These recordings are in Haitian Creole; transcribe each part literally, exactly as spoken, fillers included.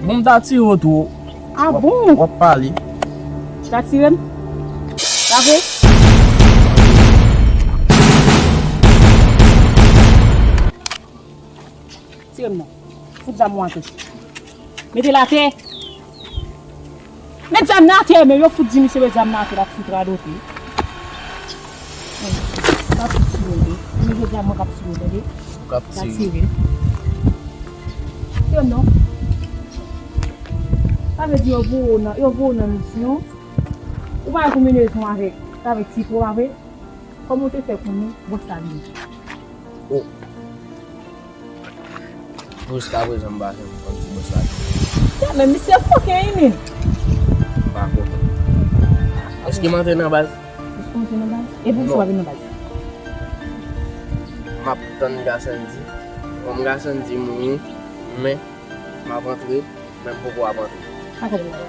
Bon, m ta tire w tou. Ah bon? W ap pale. Ou ta tire m? Pa vre? Tire m non. Fout zam ou atè. Mete l atè. Met zam nan atè, men yo fout di misye met zam nan atè, l ap fout radote. Mwen, m p ap fout tire w, tande. Men jodi a mwen k ap tire w, tande. Ou k ap tire. Tire m non. Sa vle di yo voye w nan, yo voye w nan misyon. Ou pa wè konbinezon avèk, avèk Tito, pa vre? Kòman w te fè konnen bòs la vini? Oh. Jiskaprezan, m pa janm konn si bòs la vini. Ya, men misye koken, wi, men. M pa koken. Èske m antre nan baz? Èske w antre nan baz? Epi w pa vin nan baz? M ap tann Gasandi. Kòm Gasandi mouri, men m ap antre. Men m poko ap antre. Pa konprann.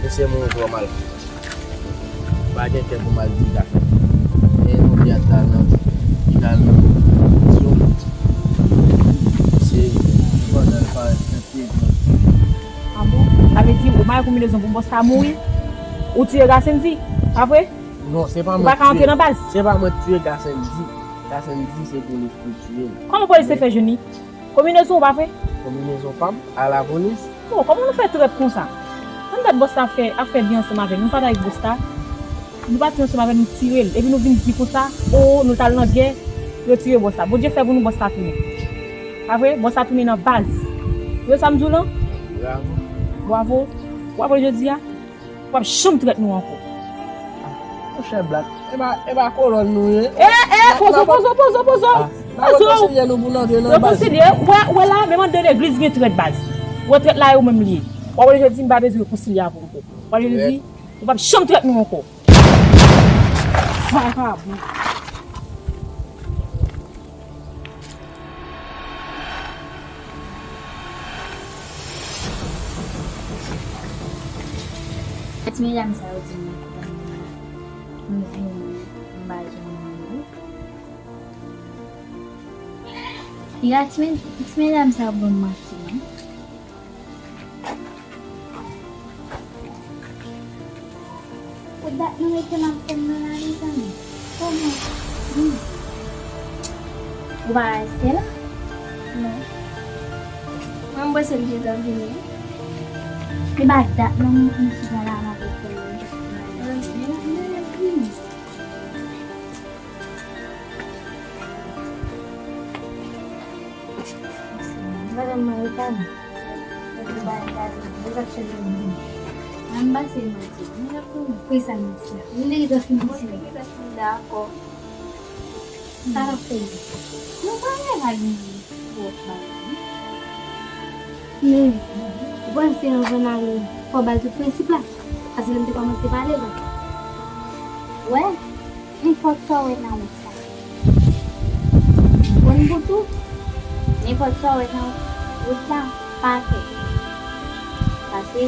Mesye mouri twò mal. Pa gen kè pou m al di Gasandi. E nou ki al nan, ki al nan prizon. Se pandan l parèt nan prizon. Ah bon? Sa vle di ou bay konbinezon pou bòs la mouri? Ou tiye Gasandi, pa vre? Non, se pa mwen ki tiye. Ou pa ka antre nan baz? Se pa mwen ki tiye Gasandi. Gasandi se polis ki tiye l. Kòman polis te fè jwenn li? Konbinezon ou pa vre? Konbinezon pa m, alapolis. Bon, kòman nou fè trèt konsa? Ann dat bòs la fè, ap fè byen ansanm avè nou, nou pati avèk bòs la. Nou pati ansanm avè nou, tire l. Epi nou vin di konsa, o, nou t al nan gè, yo tire bòs la. Bondye fè pou nou bòs la tounen. Pa vre? Bòs la tounen nan baz. Ou wè sa m di w lan? Bravo. Bravo. Ou pa vre jodi a? W ap janm trèt nou ankò. Monchè Black, e pa, e pa kolòn nou ye. E, e, pozo, pozo, pozo, pozo. N a rekonsilye nou pou n antre nan baz. Rekonsilye, ou wè, ou wè la, menm anndan legliz gen trèt baz. Ou wè trèt la, e ou menm li ye. W ap wè jodi, m pa bezwen rekonsilye avè w ankò. W ap wè jodi, ou p ap janm trèt nou ankò. Vakabon. Ti medam sa yo di mwen, m vini, m pa janm vini. Piga ti med-, ti medam sa yo ban m manti, non. Ou dat nou mete m ap tann nan la, mezanmi. Kòman? Hmm. Ou pa rete la? Non. Mwen, m panse m gentan vini. Se pa dat non, m, m chita la, m ap tann. Mwen, mwen, mwen, mwen. Madanm mwen reta non. Epi ba gade, mwen ap chèche moun. Mwen pase mwen di, mwen ap konnen. Pou sa mwen di la. Mwen te gentan fin di. Mwen te gentan fin dakò. Sa l ap fè? Nou pa gen la gen. Men, ou panse anvan n ale, fò w ba l tout prensip la? Paske lè m te kòmanse pale la. Wè, nenpòt sa w wè nan wout la. Konn pou tou, nenpòt sa w wè nan wout la, pa fè. Paske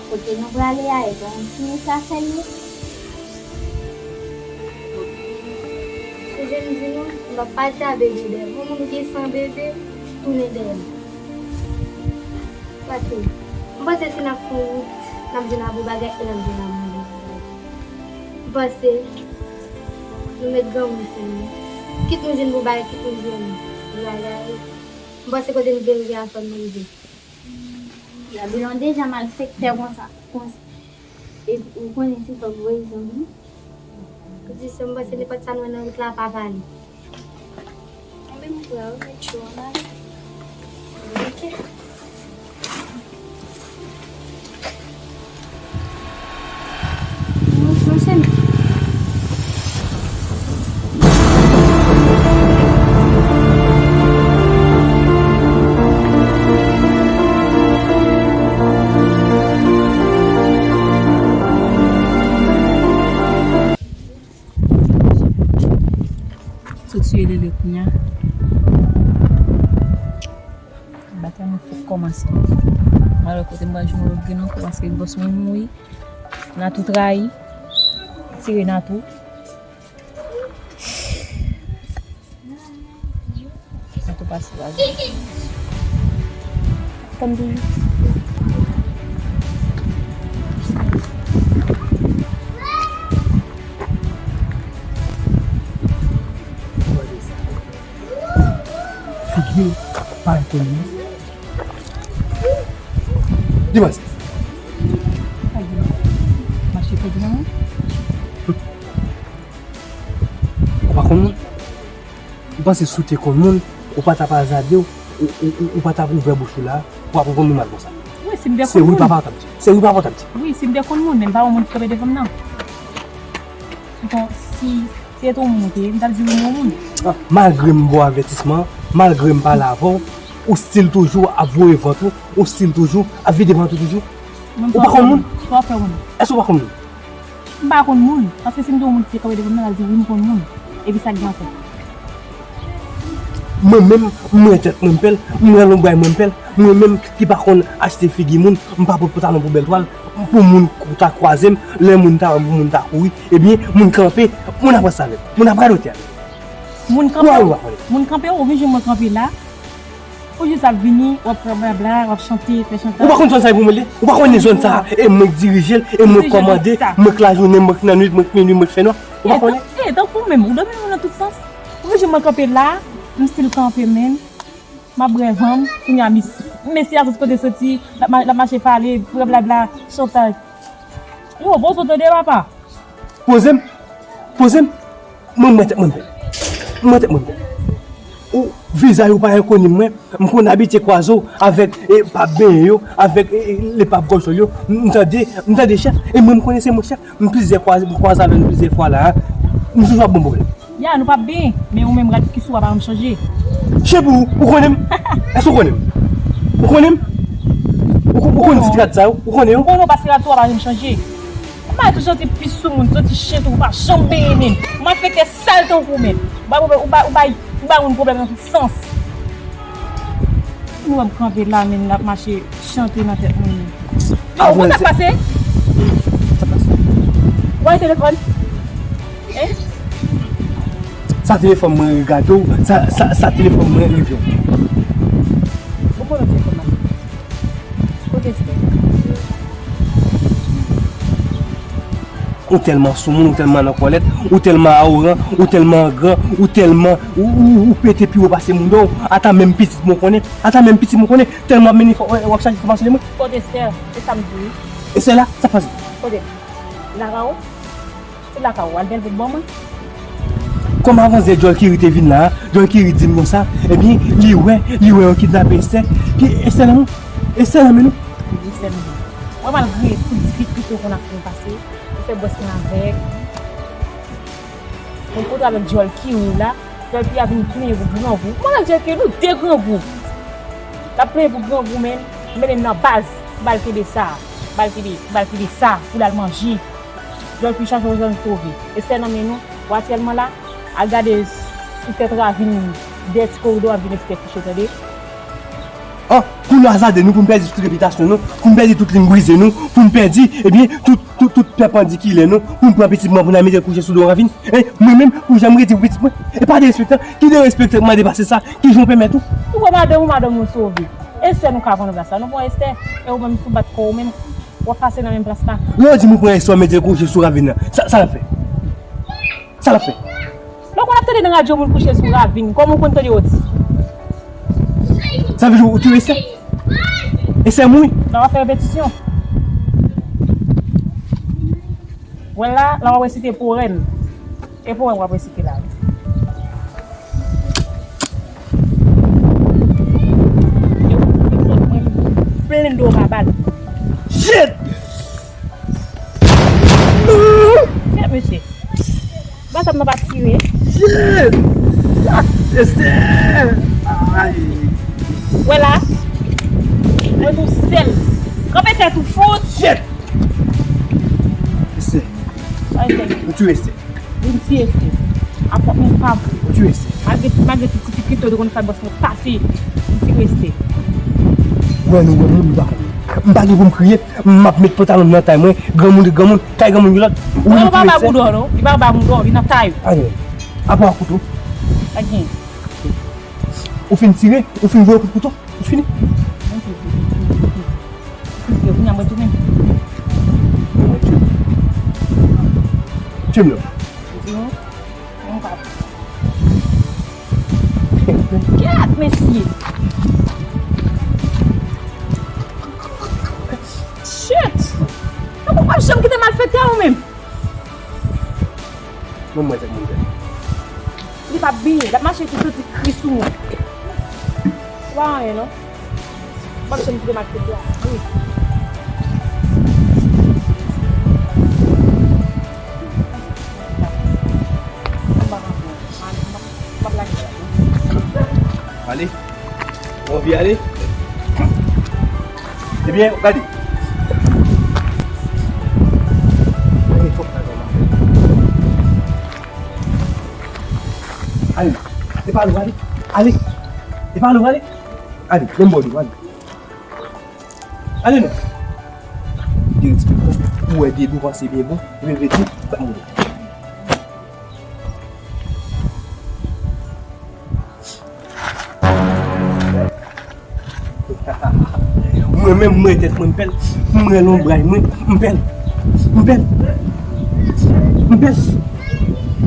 kote nou prale a, e pa yon ti mesye afè l ye. Kote m di nou, m ap pati a bebe dèyè m. Yon moun ki san bebe, tounen dèyè m. Pase, m panse si n ap fè yon wout, n ap jwenn abou bagay e n ap jwenn abou bagay. M panse, nou met granmoun sou nou. Kit nou jwenn bou bagay, kit nou jwenn bou bagay. M panse kote nou vle rive a, fò nou rive. Gabilon deja malfektè konsa, konsa. E ou konnen se fòk voye zanmi. Ou di se m panse nenpòt sa nou wè nan wout la pa pale. Enben m prè wi, met cho an ale. Ok. Mwen, mwen se Sot sou Elele kounye a. Batay mwen fèk kòmanse. M a wè kote m pral jwenn lòt grenn ankò paske bòs mwen mouri. Natou trayi. Tire Natou. Pase la. Tann toujou. Figi pa rekonèt. Demanti. Mache pèdi nan mwen. Ou pa konn moun? Ou panse si w te konn moun, ou pa t ap azade w, ou, ou, ou, ou pa t ap ouvè bouch ou la, pou w ap reponn moun mal konsa? Wi, si m te konn moun. Se wi papa w t ap di. Se wi papa w t ap di. Wi, si m te konn moun, men m pa wè moun ki kanpe devan m nan. Si, si se te yon moun ou te ye, m t ap di wi m wè yon moun. Ah, malgre m ba w avètisman, malgre m pale avè w, ou still toujou ap voye vant ou, ou still toujou ap vide vant ou toujou. Ou pa konn moun? Sa w ap fè moun? Èske ou pa konn moun? M pa konn moun, paske si m te yon moun ki te kanpe devan m nan, m ap di wi m konn moun. Epi sa k gen ankò? Mwen menm, m wè tèt mwen m pèl, m wè lonbray mwen m pèl, mwen menm ki pa konn achte figi moun, m pa pot pantalon pou bèl twal, pou moun ta kwaze m, lè moun ta wè m, pou moun ta kouri, ebyen, moun kanpe, moun ap raste avè m, moun ap radote avè m. Moun kanpe, moun kanpe, ou vin jwenn mwen kanpe la, ou jis ap vini, w ap fè blabla, w ap chante, fè chantaj. Ou pa konn zòn sa e pou mwen li? Ou pa konnen zòn sa e mwen k dirije l, e mwen k kòmande, mwen k lajounen, mwen k nan nwit, mwen k minui, mwen k fènwa? Ou pa konnen? E, tankou menm, ou domine mwen nan tout sans. Ou vin jwenn mwen kanpe la, m still kanpe menm. M ap bwè van m, kounye a mis-, mesye a sot kote soti, l ap ma-, l ap mache pale, fè blabla, chantaj. Yo, poze w tande papa. Poze m, poze m, mwen m wè tèt mwen m pèl. Mwen m wè tèt mwen m pèl. Ou, vizaj ou pa enkoni mwen, m konn abitye kwaze w avèk, e, pap benyen yo, avèk, e, e, le pap gòjòl yo, m tande, m tande chèf, e mwen m konnen se mwen chèf, m plizyè kwaze, m kwaze avè l plizyè fwa la, m toujou ap ban m pwoblèm. Ya, nou p ap benyen, men ou menm rad ki sou w a pa janm chanje. Chen pou ou, ou konnen m? Èske ou konnen m? Ou konnen m? Ou, ou konnen ti rad sa yo? Ou konnen yo? M konnen w paske rad sou w a pa janm chanje. Ou pa toujou ti pis sou moun, soti chen sou ou pa janm benyen menm. Malfektè sal tankou w menm. Ou bay pwoblèm, ou bay, ou bay, ou bay moun pwoblèm nan tout sans. Nou wè m kanpe la, men l ap mache chante nan tèt mwen menm. Yo, kòman sa pase? Sa pase. Ou wè telefòn? Hein? Sa telefòn mwen regade w, sa, sa, sa telefòn mwen rive w. Ou konnen telefòn la. Kote Esther? Ou tèlman soumoun, ou tèlman nan kòlèt, ou tèlman awogan, ou tèlman gran, ou tèlman, ou, ou, ou pete pi wo pase moun dò w. Ata menm pitit mwen konnen, ata menm pitit mwen konnen, tèlman w ap mennen w ap chache enfòmasyon de mwen. Kote Esther? E sa m di wi. Esther la, sa pase? Kote? Lakay ou? Se lakay ou al bèl pou ban mwen. Kòm avanzè Djòl Kiri te vin la a, Djòl Kiri di m konsa, ebyen, li wè, li wè yo kidnape Esther. Ki Esther nan men? Esther nan men nou? Wi, Esther nan men. Mwen malgre tout difikilte w konn ap fè m pase, ou fè bòs mwen avèk. Mwen kontre avèk Djòl Kiri la, Djòl Kiri a vin plenyen pou grangou. Mwen avèk Djòl Kiri, nou de grangou. L ap plenyen pou grangou, men, mennen m nan baz, pou l al kenbe sa, pou l al kenbe, pou l al kenbe sa, pou l al manje. Djòl Kiri chache yon jan sove. Esther nan men nou, w atyèlman la, al gade sou tèt ravin, dèyè ti koridò, w ap jwenn Esther kouche, tande. An, pou nou azade nou, pou n pèdi tout repitasyon nou, pou n pèdi tout liy brize nou, pou n pèdi, ebyen, tout, tout, tout pèpandikilè nou, pou n pran pitit mwen, pou n al mete l kouche sou do ravin. E mwen menm, pou jan m rete pou pitit mwen. E pa derespektan, ki derespektan k mande pase sa, ki jan w pèmèt ou? Ou pran madanm ou, madanm ou sove. Esther nou ka vann plas la, nou pran Esther, e ou menm si w bat kò w menm, w ap pase nan menm plas la. Lè w di m ou pran Esther, w mete l kouche sou ravin nan, sa, sa l ap fè? Sa l ap fè? Lè w konn ap tande nan radyo moun kouche sou ravin, kòman w konn tande yo di? Sa vle di ou touye Esther? Esther mouri? Nan w ap fè repetisyon. Wè la, la w ap resite powèm. E powèm w ap resite la wi. E ou sot mwen plen do rabal. Shit! Kèt mesye. Ba sa m nan pa tire. Shit! Esther! Ay! Wè la. Mwen tou sèl. Kanpe tèt ou fout. Shit! Esther. Ay, Esther. Ou touye Esther. Vin tiye Esther. Apòtman pa m. Ou touye Esther. Malgre, malgre tout difikilte ou te konn fè bòs mwen pase. Vin tiye Esther. Wè nou, wè moun, nou pa konn. M pa gen pou m kriye. M ap met pantalon m nan tay mwen, granmoun ret granmoun, kay granmoun gen lòd. Ou pa ba moun dò non, li pa ba moun dò, li nan tay ou. Anyen. Apa w kouto? Pa gen. Ou fin tire, ou fin voye kout kouto, ou fini. Mwen tire, mwen tire, mwen tire. Mwen tire, kounye a mwen tounen. Mwen tire. Tire m non. Tire m. Mwen pa. Kèt, mesye. Shit! Ou p ap janm kite malfektè ou menm. Mwen mwen tèt mwen tèt. Li p ap bliye, l ap mache pou santi kri sou mwen. Ou pa anyen non. Mwen ap janm kite malfektè a. Wi. Mwen pa ka pran. Mwen ap lage. Ale. Ou anvi ale? Ebyen, gade. Gade, fòk sa gade. Ale. E pa nou ale. Ale. E pa nou ale. Ale, menm bò nou, ale. Ale non. Derespektan, ou wè de nou panse byen bon, epi l vle di, pa mouri. Mwen menm, mwen tèt mwen, m pè l. Mwen lonbray mwen, m pè l. M pè l. M pè l.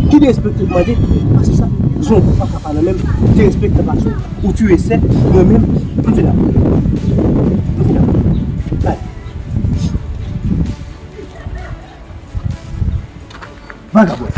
Ki derespektan w mande? Pase sa, zon pa ka pa nan menm. Derespektan pase w, ou tiye sè, mwen menm, m vin ap. M vin ap. Bay. Vagabon.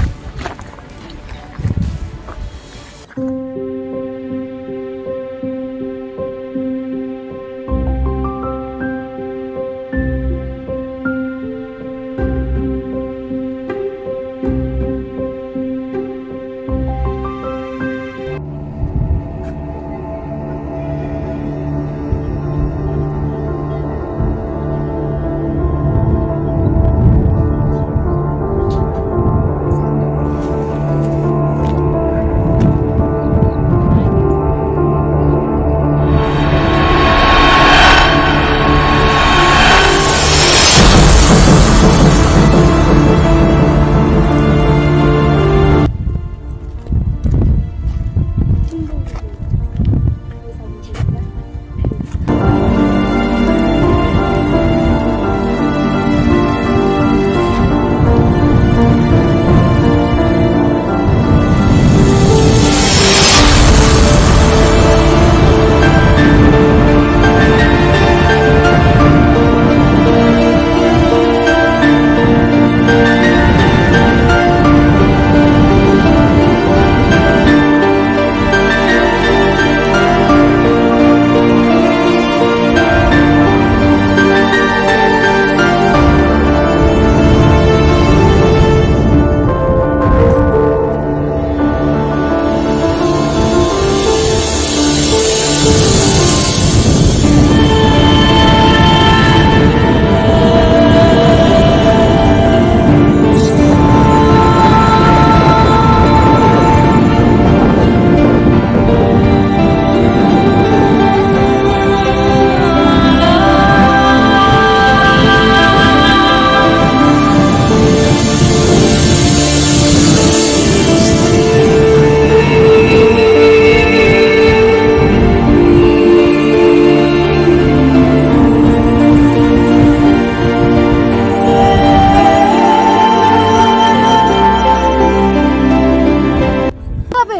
Kanpe!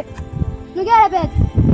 Nou genlè pèdi.